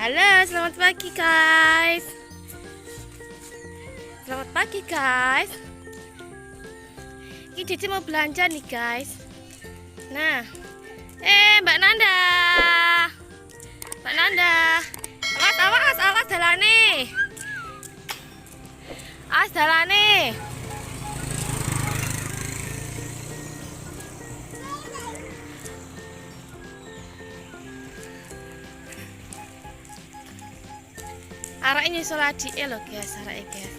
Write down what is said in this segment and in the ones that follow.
Halo, selamat pagi, guys. Selamat pagi, guys. Ini Cici mau belanja nih, guys. Nah, Mbak Nanda. Mbak Nanda. Awas, awas, awas dalane. Awas dalane. Arake nyusul adike lho, guys, arake, guys.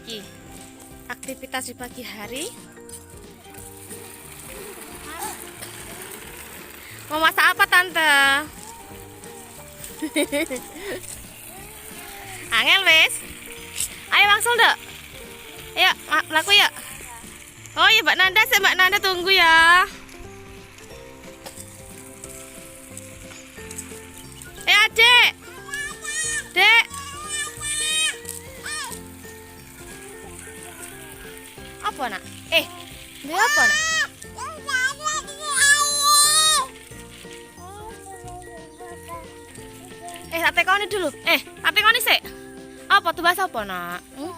Iki aktivitas di pagi hari. Mau masak apa, Tante? Angel wis. Ayo langsung, Dok. Ayo, mlaku yuk. Oh iya, Mbak Nanda, saya Mbak Nanda tunggu ya. Adik. Dek. Apa, Nak? Ini apa, Nak? Tak tekoni dulu. Tak tekoni sik. Apa tuh bahasa apa, Nak? Hmm?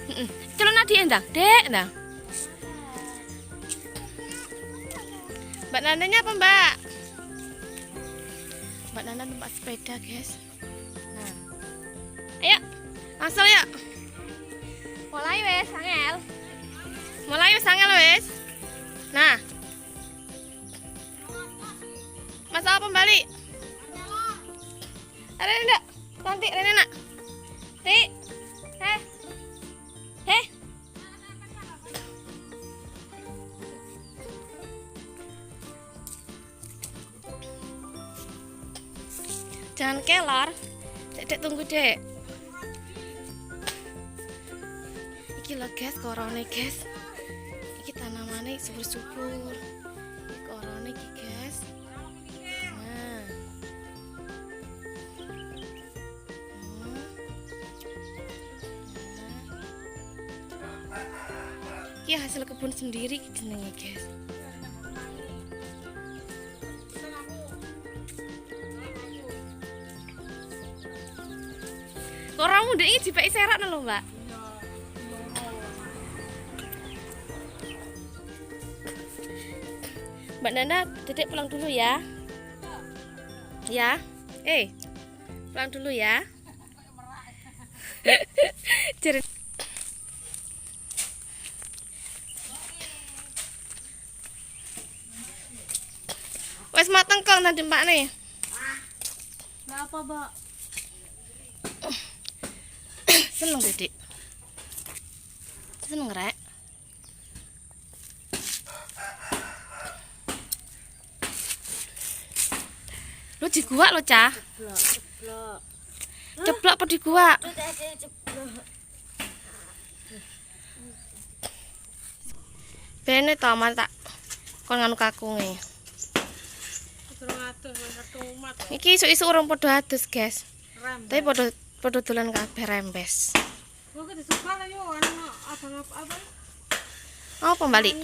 Heeh. Celuk adike ndang. Dek, ndang. Mbak Nandanya apa, Mbak? Mbak Nanda numpak sepeda, guys. Nah. Ayo, langsung yuk. Mulai wes, angel. Mulai wes, angel wes. Nah. Masak apa, balik? Rene ndak? Cantik Rene nak. Tik. Heh. Heh. Jangan kelor. Dek, dek, tunggu, Dek. Iki lho, guys, korone, guys. Iki tanamane subur-subur. Iki korone iki, guys. Nah. Nah. Iki hasil kebun sendiri iki jenenge, guys. Koromu ndek iki dipeki serak lho, Mbak. Mbak Nanda, Dedek pulang dulu ya. Ya. Pulang dulu ya. Wes mateng kok nanti Mbak nih. Lah apa, Mbak? Seneng, Dedek. Seneng rek. Lu di gua lo, Cah. Ceblok, ceblok. Ceblok apa di gua? Ceblok. Bene to man tak kon nganu kakunge. Iki isuk-isuk urung padha adus, guys. Tapi padha padha dolan kabeh rembes. Apa balik?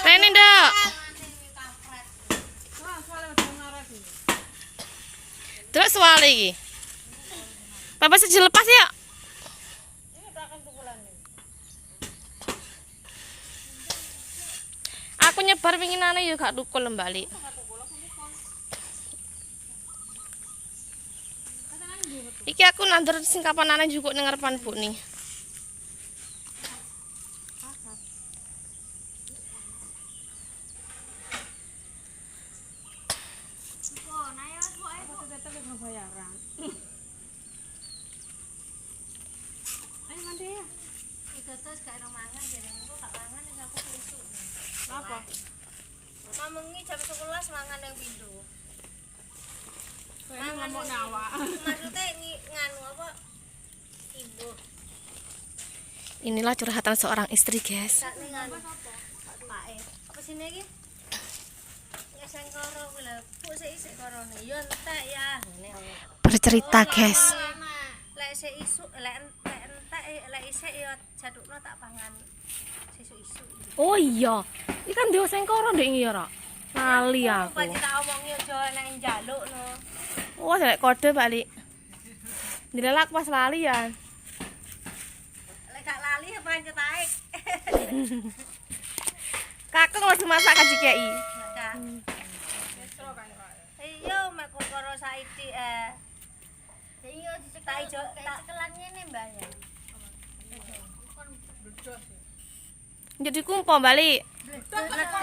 Rene, Nduk. Terus suwale iki. Papa siji lepas ya. Aku nyebar winginane ya gak tukul balik. Iki aku nandur sing kapanane njukuk ning ngarepan Bu nih. Apa? Mamengi jam 11 mangan yang pindho. Mangan nawa. Maksudnya nganu apa? Ibu. Inilah curhatan seorang istri, guys. Apa sini iki? Ngeseng koro kuwi lho. Bu sik isik korone. Yo entek ya. Ngene. Bercerita, guys. Lek sik isuk, lek entek, lek isik yo jadukno tak pangan sesuk isuk. Oh iya. Iki kan dhewe sengkoro ndek iki ya, Rok. Lali aku. Pak tak omongi aja enak njaluk no. Oh, jelek kode balik. Dilalak pas lali ya. Lek gak lali ya pancet ae. Kakung langsung masak kaji kei. Kak. Iya, mek koro saiki eh. Iya, Tak ijo tak cekelan ngene, Mbak ya. Jadi kumpul balik.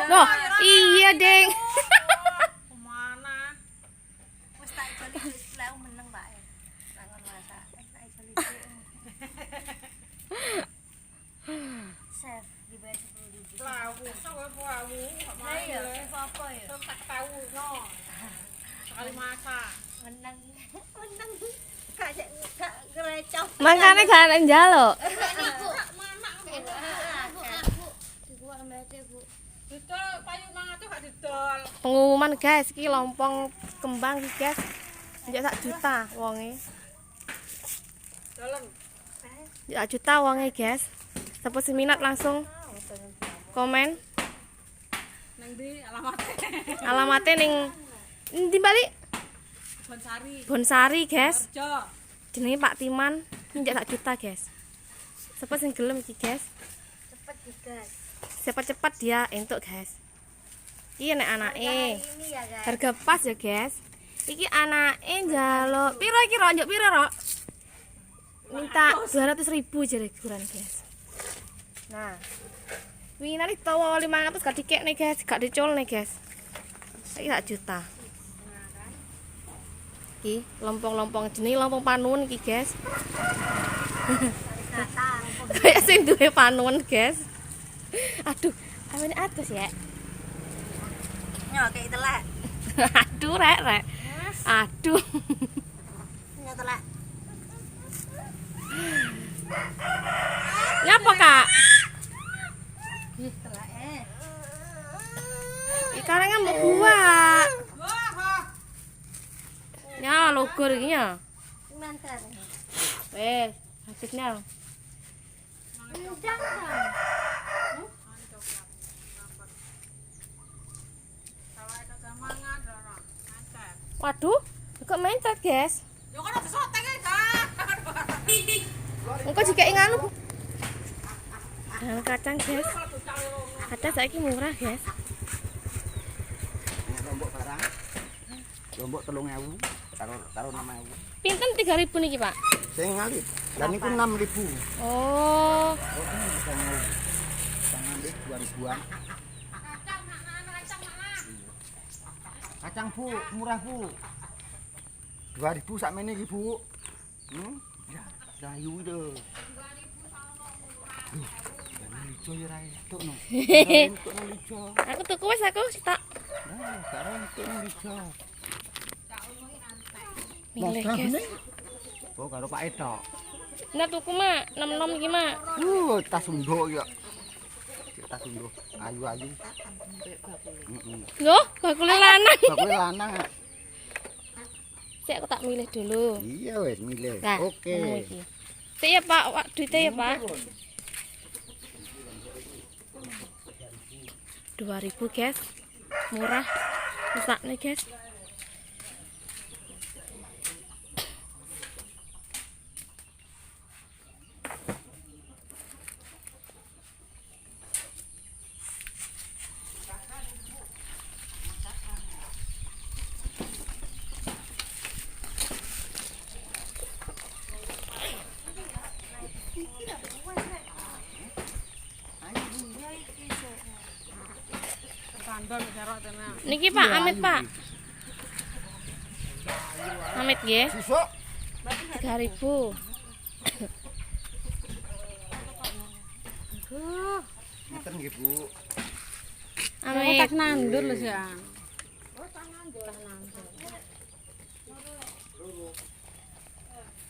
Loh, iya, Deng. Kemana? wis tak ijo wis lek meneng, Pak. Tak ngono masak. Wis tak ijo dhisik. Chef dibayar 10.000. Lawu, sampe lawu. Lah iya, apa ya? Tak tahu no. Sekali masak. Meneng. Meneng. Gak gak ngrecok. Makanya gak ada njaluk. Bu, Bu, Bu, Bu. Didol payu mangan tuh gak didol. Pengumuman guys, iki lompong kembang iki guys. Njak sak juta wonge. Dalem. Njak sak juta wonge guys. Siapa sing minat langsung komen. Nang ndi alamate? Alamatnya ning ndi balik? Bonsari. Bonsari guys. Rejo. Jenenge Pak Timan, njak sak juta guys. Siapa sing gelem iki guys? Cepet digas. Siapa cepat dia entuk guys. Iki nek anake. Ini ya, guys. Harga pas ya guys. Iki anake njaluk piro iki Rok? Njuk piro Rok? Minta 200.000 jare kurang guys. Nah. Wingi nali tawa 500 gak dikekne guys, gak diculne guys. Iki sak juta. Iki lompong-lompong jenenge lompong panuwun iki guys. Kayak sing duwe panuwun guys. Aduh, awene atus ya. Nyok kei telek. Aduh rek rek. Aduh. Nyok telek. Nyapa kak? Telek eh. Ikan mau buat. Wah, wah. Ya logur iki ya. Mantan. Wes, habisnya. Endang dong. Salah kata mangan rono. Mencet. Waduh, kok mencet, guys? Yo kan ada sotek e, Kak. Engko jika nganu. Dan kacang, guys. Kacang saiki murah, guys. Lombok barang. Lombok 3.000, karo karo 6.000. Pinten 3.000 niki, Pak? Sing ngalit. Lah niku 6.000. Oh, Oh, ini 3.000. Ngalit 2.000-an. Kacang Bu, murah Bu. 2.000 sakmene iki Bu. Ya, layu itu. Duh, ya lijo ya ra entuk no. Ora entuk no lijo. Aku tuku wis aku tak Nah, gak ora entuk no lijo. milih, guys. Oh, karo Pak Etok. Nah, tuku mak, 66 iki, mak. Tas unduh ya. Tas unduh ayu-ayu. Heeh. Loh, bakule lanang. Bakule lanang. Sik aku tak milih dulu. Iya wis milih. Nah, Oke. ngono iki. Sik ya, Pak, Wak, duitnya ya, Pak. 2.000, guys. Murah. Mesakne, guys. Tandon serok tenan. Niki Pak, amit Pak. Amit nggih. Susuk. 3.000. Ngeten nggih, Bu. Amit. Tas nandur lho, sih.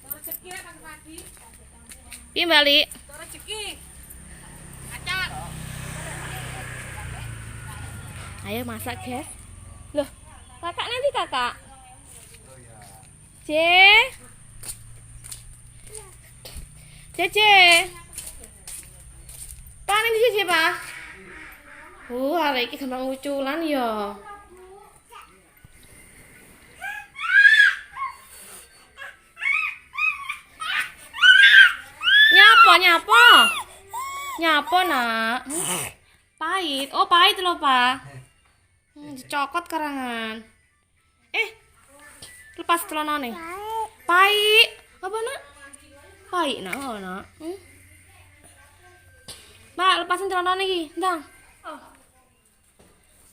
Rezeki ya pagi-pagi. Piye balik? Rezeki. Kacang. Ayo masak, guys. Loh, kakak nanti kakak. J. J J. Pak nanti J Pak. Arek iki gampang uculan ya. Nyapa, nyapa? Nyapa, Nak? Pahit. Oh, pahit lho, Pak. Dicokot karangan. Lepas celanane. Pahit. Apa, Nak? Pahit, Nak. Oh, Nak. Pak, lepasin celanane iki. Ndang.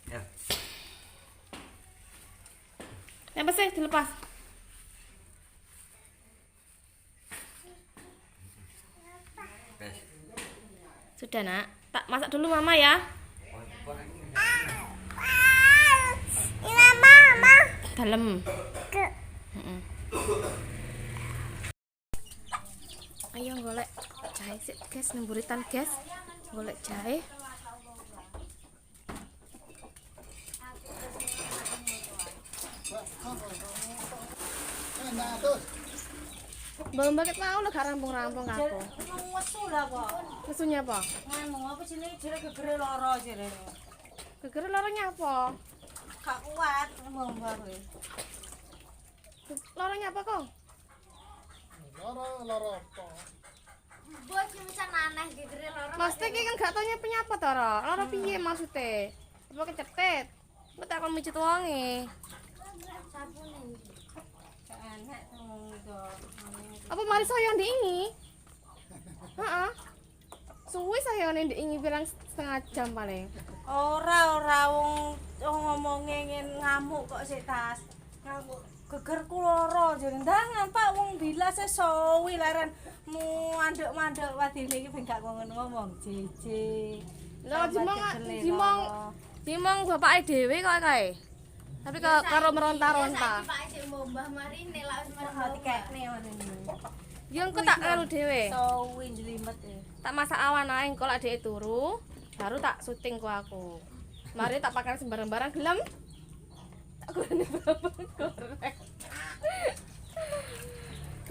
Ya. Apa sih dilepas? Wes. Sudah, Nak. Tak masak dulu Mama ya. Ini mama. Dalem. Ayo golek jahe sik, guys, nang buritan, guys. Golek jahe. Mbak-mbak mau lho gak rampung-rampung aku. Nesu lah kok. Nesunya apa? Nganu apa jenenge jere gegere lara jere. Gegere laranya apa? Gak kuat mbah-mbah kowe. Laranya apa, Kong? Loro apa? Bos sing aneh gegere lara. Maksudnya iki kan gak tau penyapa to, Ro. Lara piye maksudnya? Apa kecetet? Engko tak kon mijet wonge. Sabune. Gak enak ngomong itu. Apa mari saya ndingi? Heeh. Suwi saya ndingi pirang setengah jam paling. Ora wong ngomonge ngamuk kok sik tas. Ngamuk gegerku lara jere. Ndangan Pak wong bilas suwi leren mu mandek-mandek wadine iki ben gak ngono ngomong jeje. Lah dimong bapake dhewe kok kae. Tapi karo meronta-ronta. Pak sik mbah marine lak wis Hati kekne marine. Ya engko tak anu dhewe. Suwi njlimet e. Tak masak awan ae engko lak dhek turu, baru tak syuting ku aku. Mari tak pakai sembarang-barang gelem. Tak goreng bawang goreng.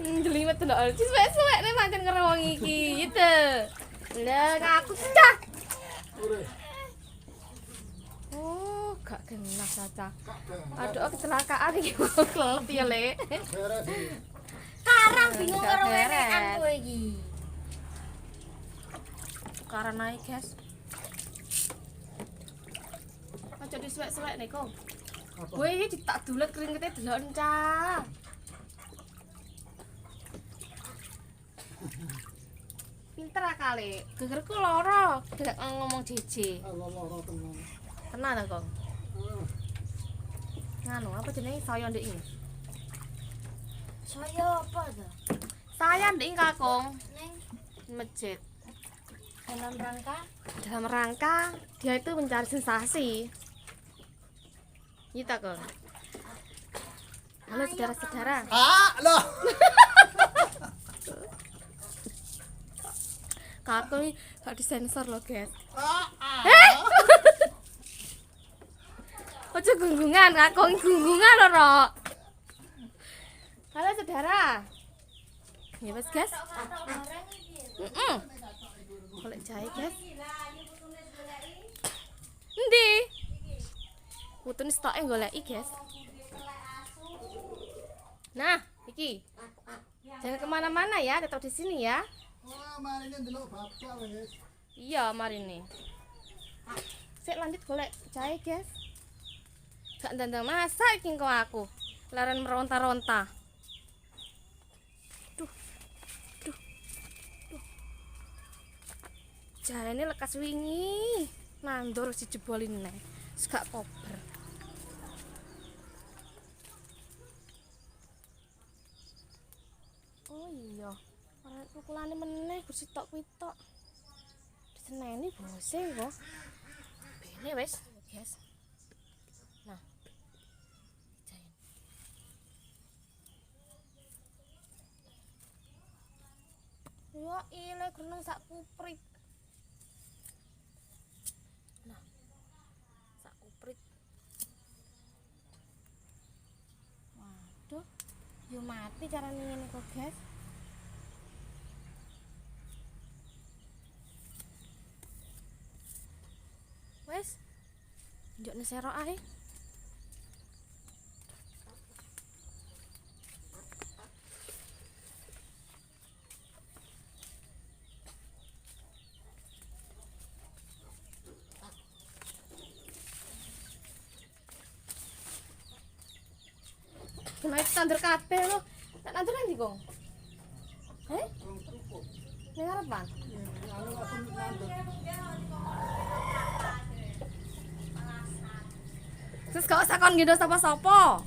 Njlimet lho. Suwek-suwek nek pancen karo wong iki, gitu. Lah aku cah. Oh, gak genah Caca. Aduh, kecelakaan iki kelelep ya, Lek. Karang bingung Gak karo beres. wenekan kowe iki. Tukaran ae, guys. Aja disuwek-suwek nek kok. Kowe iki tak dulet kringete delok cah. Pinter akale. Gegerku lara, gak ngomong jeje. Loro tenan. Tenan ta, Kong? Nganu, apa jenenge saya ndek iki? Saya apa to? Saya ndek iki, Kakung. Neng Masjid. dalam rangka Dalam rangka dia itu mencari sensasi. Gitu, Kong. Halo saudara-saudara. Ah, loh. Kakung ini gak disensor loh, guys. Ah, ah. Ojo gunggungan, kakung gunggungan lho, Rok. Halo saudara. Ya wes, guys. Heeh. Golek jahe, guys. Endi? Putune stoke goleki, guys. Nah, iki. Jangan kemana-mana ya, tetap di sini ya. Wah, marine ndelok bapak wis. Iya, marine. Sik lanjut golek jahe, guys. Gak ndandang masak iki engko aku. Leren meronta-ronta. Duh. Duh. Duh. Jahene lekas wingi. Nandur wis dijebolin neh. Wis gak kober. Oh iya. Ora tukulane meneh gur sitok kuwi tok. Diseneni bose kok. Bene wis, guys. Nah. Jahen. Ya ile greneng sak kuprit. Nah. Sak kuprit. Waduh. Yo mati carane ngene kok, guys. Wes, Njokne serok ae. Kena tandur kabeh lho. Tak nandur nanti, Kong? Heh? Ning ngarepan? Terus gak usah kon ngendo sapa-sapa.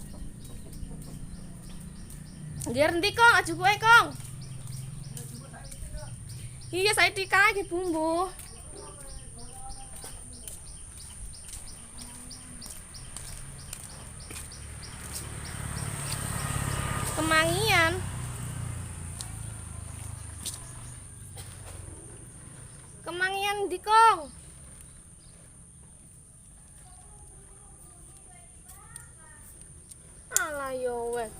Biar endi, Kong? Aja kowe, Kong. Iya, saiki kae iki bumbu. Kemangian. Kemangian ndi, Kong? Alah yo wes.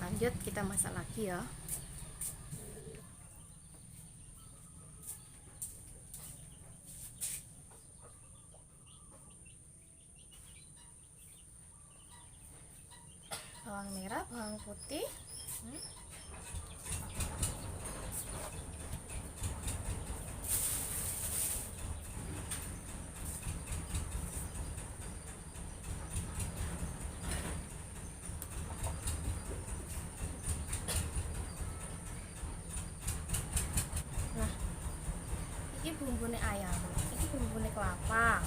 Lanjut kita masak lagi ya. Bawang merah, bawang putih. Nah, iki bumbune ayam, iki bumbune kelapa,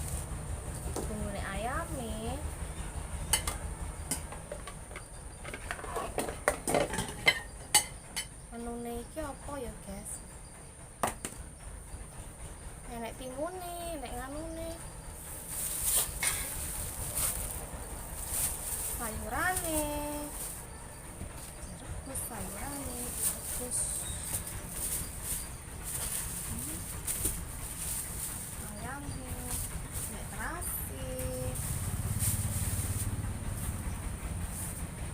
bumbune ayam nih. Menune iki apa ya, guys? Enek timune, enek nganune. Sayurane. Direbus sayurane, direbus. Ayamnya, nek terasi.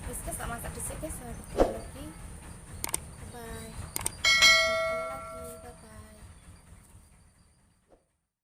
Wis guys, tak masak dhisik guys, sampai ketemu lagi.